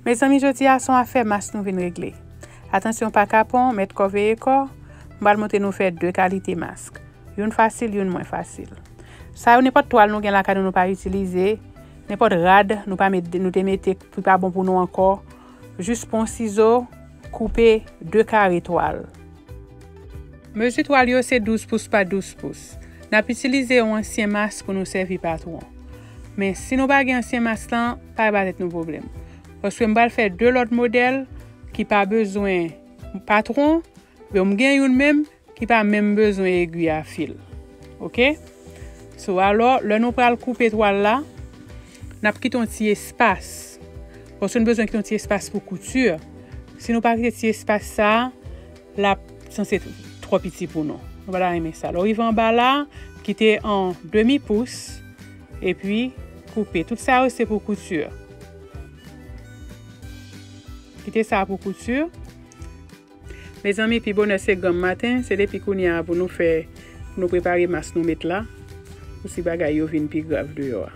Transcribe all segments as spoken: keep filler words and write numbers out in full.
Mezanmi, jodi a se yon afè mas nou vin regle. Atansyon pa kapon, mèt kò veye kò, m pral montre nou fè de kalite mask. Youn fasil, youn mwen fasil. Sa yo, nenpòt twal nou gen lakay nou, nou pa itilize, nenpòt rad nou pa met, nou te mete ki pa bon pou nou ankò, jis pran sizo, koupe de kare twal. Mezi twal yo se douz pous pa douz pous. N ap itilize yon ansyen mas pou nou sèvi patwon. Men si nou pa gen ansyen mas lan, pa ba tèt nou pwoblèm. Paske m pral fè de lòt modèl ki pa bezwen patwon, men m gen youn menm ki pa menm bezwen egwi a fil. Oke? So, alò, lè nou pral koupe twal la, n ap kite yon ti espas. Paske nou bezwen kite yon ti espas pou kouti. Si nou pa kite ti espas sa a, l ap sanse twò piti pou nou. Nou pa ta renmen sa. Lè w rive anba la, kite an demi pous, epi koupe. Tout sa yo se pou kouti. Kite sa pou kouti. Mezanmi, pi bonè se granm maten, se depi kounye a pou nou fè, pou nou prepare mas nou met la, pou si bagay yo vin pi grav deyò a.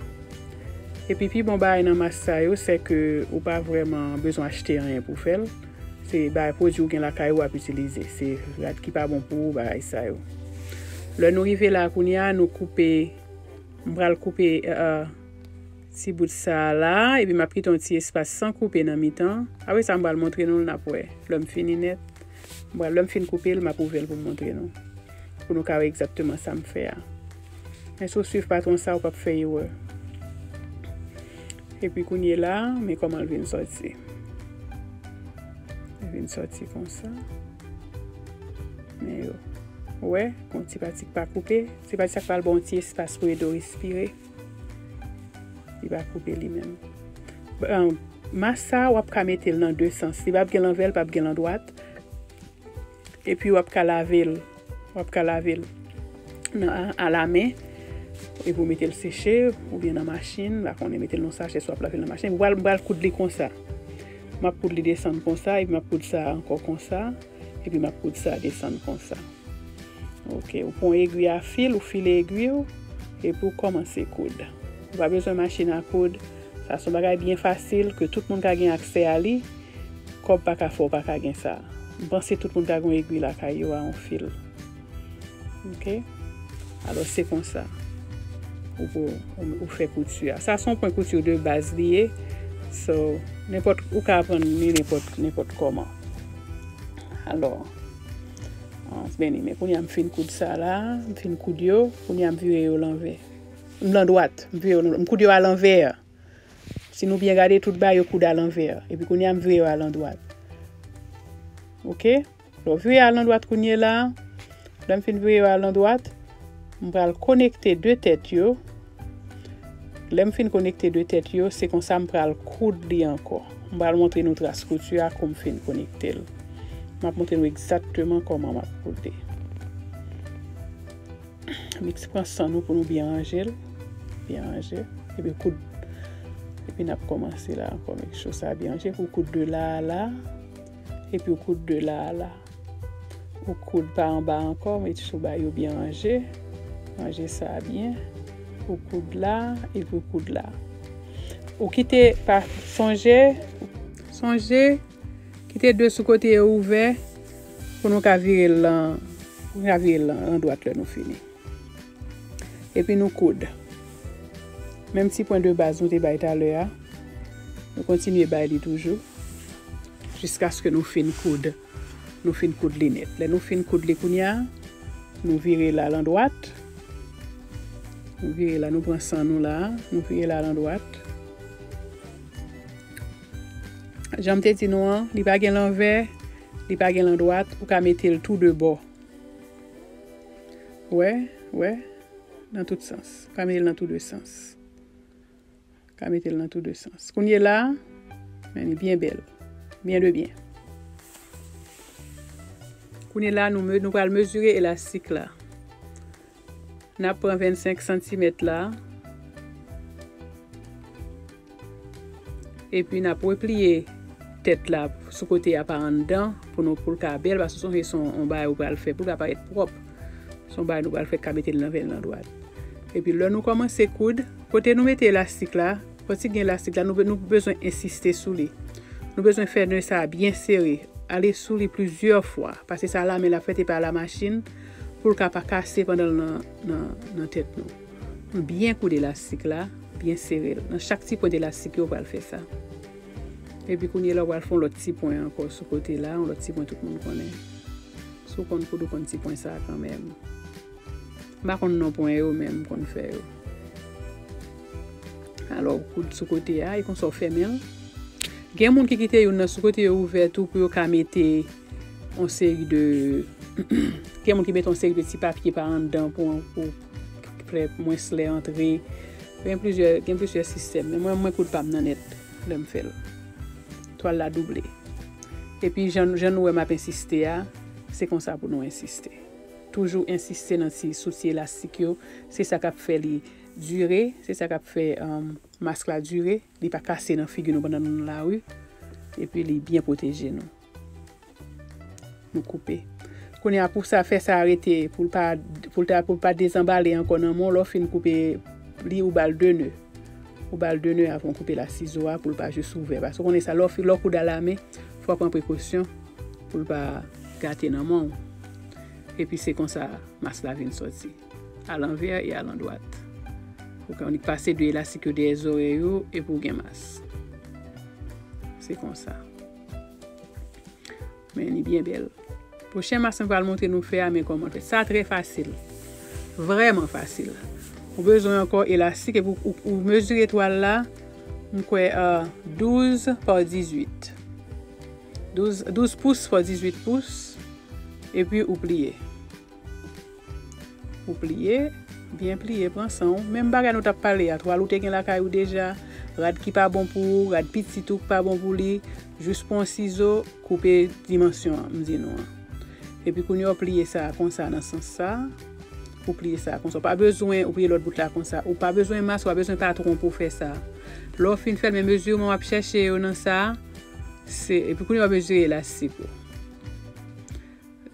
Epi pi bon bagay nan mas sa yo, se ke ou pa vrèman bezwen achte anyen pou fè l. Se bagay pwodui ou gen lakay ou w ap itilize. Se rad ki pa bon pou ou, bagay sa yo. Lè nou rive la kounye a, nou koupe, m pral koupe, euh, ti bout sa a la, epi m ap kite yon ti espas san koupe nan mitan. Apre sa, m pral montre nou l, n ap wè. Lè m fini nèt, m pral, lè m fin koupe l, m ap ouvè l pou m montre nou. Pou nou ka wè egzakteman sa m fè a. Men si w swiv patwon sa, ou p ap fè erè. Epi kounye la, men kòman l vin sòti. Li vin sòti konsa. Men yo. Ou wè, gon ti pati k pa koupe. Ti pati sa k pral ba w yon ti espas pou ede w respire. Li pa koupe li menm. Bon, mas sa, w ap ka mete l nan de sans. Li p ap gen lanvè, li p ap gen landwat. Epi w ap ka lave l. W ap ka lave l nan, a, alamen. Epi w mete l seche, oubyen nan machin, m pa konnen, mete l nan sachè, swa w ap lave l nan machin. Epi w pral, m pral koud li konsa. M ap koud li desann konsa, epi m ap koud sa ankò konsa, epi m ap koud sa desann konsa. Oke, ou pran egwi a fil, ou file egwi w, epi w kòmanse koud. Ou pa bezwen machin a koud. Sa se yon bagay byen fasil ke tout moun ka gen aksè a li. Kòb pa ka fè w pa ka gen sa. M panse tout moun ka gen yon egwi lakay yo a yon fil. Oke? Alò, se konsa. Ou, pou, ou, ou fè kouti a. Sa se yon pwen kouti de baz li ye. So, nenpòt, ou ka aprann li nenpòt, nenpòt kòman. Alò, an, men, men kounye a m fin koud sa la, m fin koud yo, kounye a m vire yo lanvè. M landwat, m vire yo, m koud yo alanvè. Si nou byen gade, tout bagay yo koud alanvè. Epi kounye a m vire yo alandwat. Oke? Lè w vire alandwat kounye la, lè m fin vire yo alandwat, m pral konekte de tèt yo. Lè m fin konekte de tèt yo, se konsa m pral koud li ankò. M pral montre nou tras kouti a kou m fin konekte l. M ap montre nou egzakteman kòman m ap koud li. Mix pran san nou pou nou byen ranje l. Byen ranje. Epi koud. Epi n ap kòmanse la ankò. Make sure sa byen ranje. Pou koud de la a la. Epi w koud de la a la. Ou koud pa anba ankò. Make sure w ba yo byen ranje. Ranje sa byen. Ou koud la. Epi w koud la. Ou kite pa sonje. Sonje. Kite de sou kote yo ouvè pou nou ka vire l lan, pou nou ka vire l lan, landwat lè nou fini. Epi nou koud. Menm ti pwen de baz nou te bay talè a, nou kontinye bay li toujou, jiskaske nou fin koud, nou fin koud li nèt. Lè nou fin koud li kounye a, nou vire l alandwat. Nou vire l la, nou pran san nou la, nou vire l alandwat. Jan m te di nou an, li pa gen lanvè, li pa gen landwat, ou ka mete l tou de bò. Wè, wè, nan tout sans. Ou ka mete l nan tou de sans. Ou ka mete l nan tou de sans. Kounye la, men li byen bèl. Byen de byen. Kounye la, nou, me- nou pral mezire elastik la. N ap pran vennsenk santimèt la. Epi n ap repliye tèt la sou kote a pa anndan pou nou, pou l ka bèl, paske sonje se yon, yon bagay ou pral fè pou l ka parèt pwòp. Se yon bagay nou pral fè k ka mete l nan vèn landwat. Epi lè nou kòmanse koud, kote nou mete elastik la, fò ti gen elastik la, nou, nou bezwen ensiste sou li. Nou bezwen fè ne sa a byen sere. Ale sou li plizyè fwa. Pase sa a lamen l ap fè, te pa lamachin, pou l ka pa kase pandan l nan, nan, nan tèt nou. Nou byen koude elastik la, byen sere l. Nan chak ti pwent elastik yo, w pral fè sa. Epi kounye la, w pral fè yon lòt ti pwen ankò sou kote la, yon lòt ti pwen tout moun konnen. Si w konn koud, ou konn ti pwen sa a kanmenm. M pa konn non pwen yo, men m konn fè yo. Alò, w koud sou kote a, e konsa w fèmen l. Gen moun ki kite youn nan sou kote yo ouvè tou pou yo ka mete yon seri de, gen moun ki mete yon seri de ti papye pa anndan pou, pou fè mwens lè antre. Gen plizyè, gen plizyè sistèm, men mwen, mwen koud pa m nan nèt lè m fè l. Twal la double. Epi, jan, jan nou wè m ap ensiste a, se konsa pou nou ensiste. Toujou ensiste nan ti, sou ti elastik yo. Se sa k ap fè li dire, se sa k ap fè, um, mask la dire. Li pa kase nan figi nou pandan nou nan lari. Epi li byen pwoteje nou. Nou koupe. Kounye a, pou sa, fè sa rete, pou l pa, pou l ta, pou l pa dezanbale ankò nan men w, lè w fin koupe li, ou ba l de ne. Ou ba l de ne avan w koupe la sizo a pou l pa jis ouvè. Paske w konnen sa, lè w fi-, lè w koud alamen, fò w pran prekosyon pou l pa gate nan men w. Epi se konsa mas la vin sòti. Alanvè e alandwat. Ou ka annik pase de elastik yo dèyè zòrèy ou epi w gen mas. Se konsa. Men li byen bèl. Pwochen mas mwen pral montre nou fè a, men kòman fè. Sa trè fasil. Vrèman fasil. Ou bezwen ankò elastik epi ou, ou, ou mezire twal la, m kwè, euh, douz pa dizuit. Douz, douz pous pa dizuit pous. Epi ou pliye. Ou pliye, byen pliye, pran san w. Menm bagay nou t ap pale a, twal ou te gen lakay ou deja, rad ki pa bon pou ou, rad pitit ou ki pa bon pou li, jis pran yon sizo, koupe dimansyon an, m di nou an. Epi kounye a w pliye sa a konsa nan sans sa a. Ou pliye sa a konsa. Ou pa bezwen, ou pliye lòt bout la konsa. Ou pa bezwen mas, ou pa bezwen patwon pou w fè sa a. Lè w fin fè l, men mezirman w ap chèche yo nan sa a, se, epi kounye a w ap mezire elastik ou.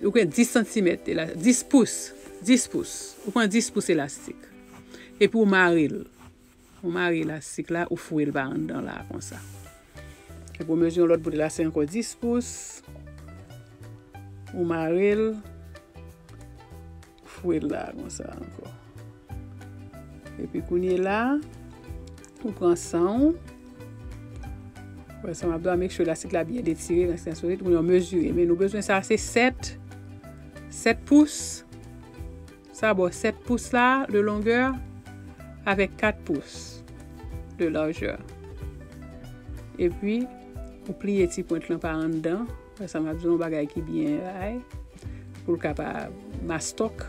Ou gen dis santimèt, ela-, dis pous, dis pous. Ou pran dis pous elastik. Epi ou mare l. Ou mare elastik la, ou foure l pa anndan la, konsa. Epi ou mezire yon lòt bout la, se ankò dis pous. Ou mare l, foure l la, konsa ankò. Epi kounye la, ou pran san w. Wè, sa m ap di w, make sure elastik la byen detire, nan sans solid, kounye a w mezire. Men nou bezwen sa, se sèt, sèt pous. Sa ba w sèt pous la de longè avèk kat pous de lajè. Epi, ou pliye ti pwent lan pa anndan. Sa m ap di w yon bagay ki byen bay. Pou l ka pa mastòk,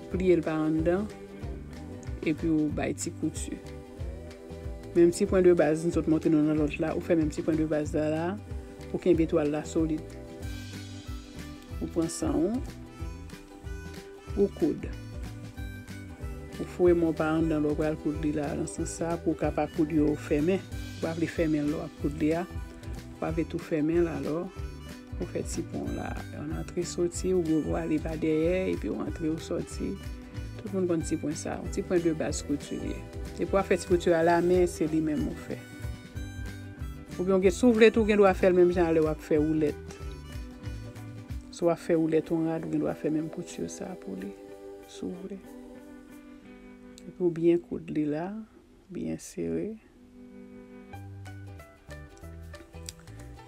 pliye l pa anndan. Epi ou bay ti kouti. Menm ti pwen de baz m sot montre nou nan lòt la, ou fè menm ti pwen de baz la la, pou kenbe twal la solid. Ou pran san w. Ou koud. Ou foure men w pa anndan lè w pral koud li la, nan sans sa, pou w ka pa koud yo fèmen. Ou pa vle fèmen l lè w ap koud li a. Ou pa vle tou fèmen l, alò, ou fè ti pon la. Yon antre soti, ou gwo pwale pa dèyè, epi w antre, ou sòti. Tout moun konn ti pwen sa. Yon ti pwen de baz kouti li ye. Epi w ap fè ti kouti a lamen, se li menm ou fè. Oubyen w gen, si w vle tou, w gen dwa fè l menm jan lè w ap fè woulèt. Si w ap fè woulèt yon rad, ou gen dwa fè menm kouti sa pou li, si w vle. Epi w byen koud li la, byen sere.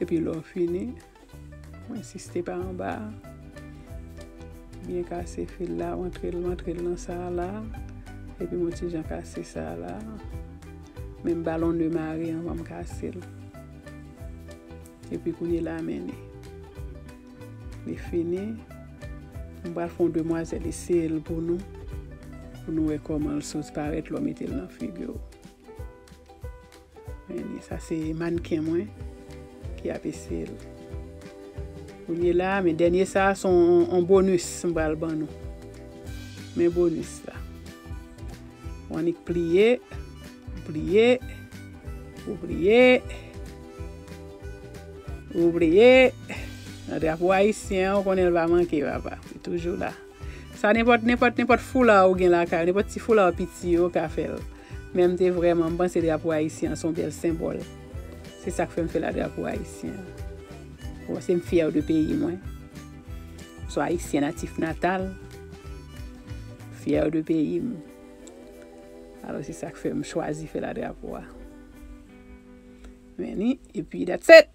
Epi lè w fini, w ensiste pa anba. Byen kase fil la, w antre l, w antre l nan sa a la. Epi m yon ti jan kase sa a la. Men m ba l yon ne mare anvan m kase l. Epi kounye la, men li. Li fini. M pral fè yon demwazèl eseye l pou nou. Pou nou wè kòman l sot parèt lè w mete l nan figi w. Men li, sa se mannken mwen ki ap eseye l. Kounye la, men dènye sa, se yon, yon bonis m pral ban nou. Men bonis la. Ou annik pliye, ou pliye, ou pliye, ou pliye. Nan drapo ayisyen an, ou konnen l pa manke, papa. Li toujou la. Sa nenpòt, nenpòt, nenpòt foula ou gen lakay ou, nenpòt ti foula ou piti yo ka fè l. Men m te vrèman, m panse drapo ayisyen an se yon bèl senbòl. Se sa k fè m fè la drapo ayisyen an. Paske m fyè de peyi mwen. M se ayisyen natif natal. Fyè de peyi m. Alò, se sa k fè m chwazi fè la drapo a. Men ni, epi that's it.